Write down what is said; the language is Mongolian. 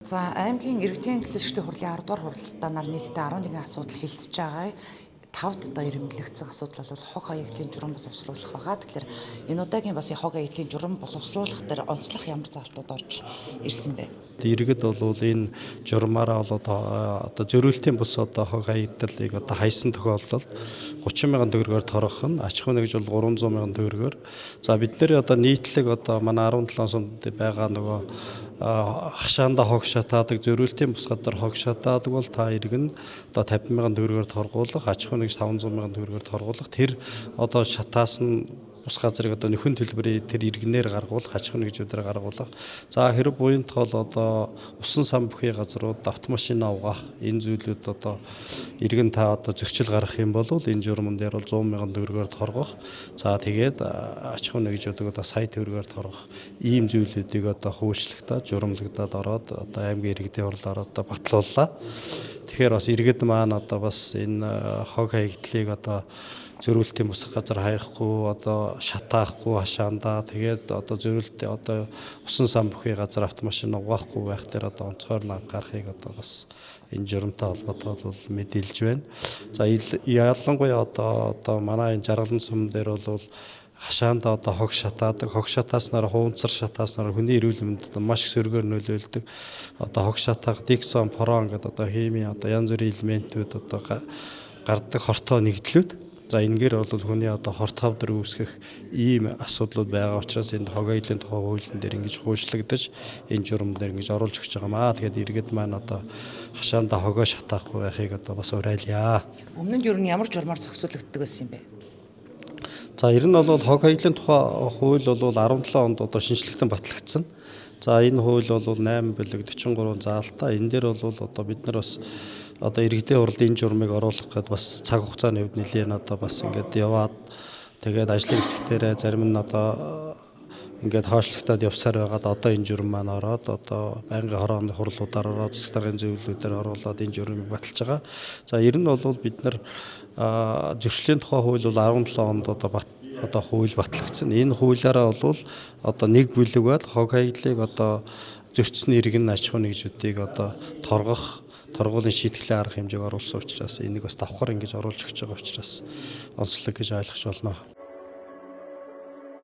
За, аймгийн иргэдийн төлөөлөгчдийн хурлын 10 дугаар хуралдаанаар нийтдээ 11 асуудал хэлцэж байгаа. Тавд одоо эрэмбэлэгдсэн асуудал бол хог хаягдлын журам боловсруулах байгаа. Тэгэхээр энэ удаагийн бас хог хаягдлын журам боловсруулах дээр онцлох ямар заалтууд орж ирсэн бэ? Иргэд бол энэ журмаараа бол одоо зөрүүлтийн бус одоо хог хаягдлыг одоо хайсан тохиолдолд 30 мянган төгрөгөөр торгох нь, ач ахуйн нэгж бол 300 мянган төгрөгөөр. За, бид нэр одоо нийтлэг одоо манай 17 сумд байгаа нөгөө хашаандаа хог шатаадаг, зөрүүлтийн бус газар хог шатаадаг бол та иргэн одоо 50 мянган төгрөгөөр торгуулах, аж ахуйн нэгж 500 мянган төгрөгөөр торгуулах. Тэр одоо шатаасан бус газрыг одоо нөхөн төлбөрийг тэр иргэнээр гаргуулах, аж ахуйн нэгжүүдээр гаргуулах. За, хэрэг буян тол одоо усан сан бүхий газрууд автомашина угаах энэ зүйлүүд одоо иргэн та одоо зөрчил гаргах юм бол энэ журман дээр бол 100 мянган төгрөгөөр торгох. За, тэгээд аж ахуйн нэгжүүдийг одоо сая төгрөгөөр торгох ийм зүйлүүдийг одоо хуучлагдаад, журамлагдаад ороод одоо аймгийн иргэдийн хурлаар одоо батлууллаа. Тэгэхээр бас иргэд маань одоо бас энэ хог хаягдлыг одоо зөрүүлтийн бусах газар хаяхгүй, одоо шатаахгүй хашаандаа, тэгээд одоо зөрүүлтийн одоо усан сан бүхий газар автомашин угаахгүй байх дээр одоо онцгой анхаарахыг одоо бас энэ журамтай холбоотой бол мэдээлж байна. За, ялангуяа одоо манай энэ Жаргалан сум дээр бол хашаандаа одоо хог шатаадаг, хог шатааснаар, хуунцар шатааснаар хүний эрүүл мэндэд маш их сөргөөр нөлөөлдөг. Одоо хог шатаах диксон, порон гэдэг одоо химийн одоо янз бүрийн элементүүд одоо гардаг хортой нэгдлүүд. За, энгээр бол хүний одоо хорт хавдар үүсгэх ийм асуудлууд байгаа учраас энэ хог аялын тухай хуулийн дээр ингэж хуучлагдаж, энэ журам дээр ингэж оруулж өгч байгаа маа. Тэгэхээр иргэд маань одоо хашаандаа хогоо шатаахгүй байхыг одоо бас уриалъя. Өмнө нь ер нь ямар журмаар зохицуулагддаг байсан юм бэ? За, ер нь бол хог хаягдлын тухай хууль бол 17 онд одоо шинжлэхтэн батлагдсан. За, энэ хууль бол 8 бүлэг, 43 заалтаа. Энэ дээр бол одоо бид нар бас одоо иргэдийн хурлд энэ журмыг оруулах гээд бас цаг хугацааны хувьд нэлээн одоо бас ингээд яваад, тэгээд ажлын хэсэгтэрээ зарим нь одоо ингээд хойшлогдоод явсаар байгаад одоо энэ журам маань ороод, одоо байнгын хорооны хурлуудаар ороод, засаг даргын зөвлөлүүдээр оруулаад энэ журмыг баталж байгаа. За, ер нь бол бид нар зөрчлийн тухай хууль бол 17 онд одоо бат одоо хууль батлагдсан. Энэ хуулиараа бол одоо нэг бүлэг бол хог хаягдлыг одоо зөрчсөн иргэн, аж ахуйн нэгжүүдийг одоо торгох, торгуулийн шийтгэлээ арга хэмжээг оруулсан учраас энийг бас давхар ингэж оруулж өгч байгаа учраас онцлог гэж ойлгож болно.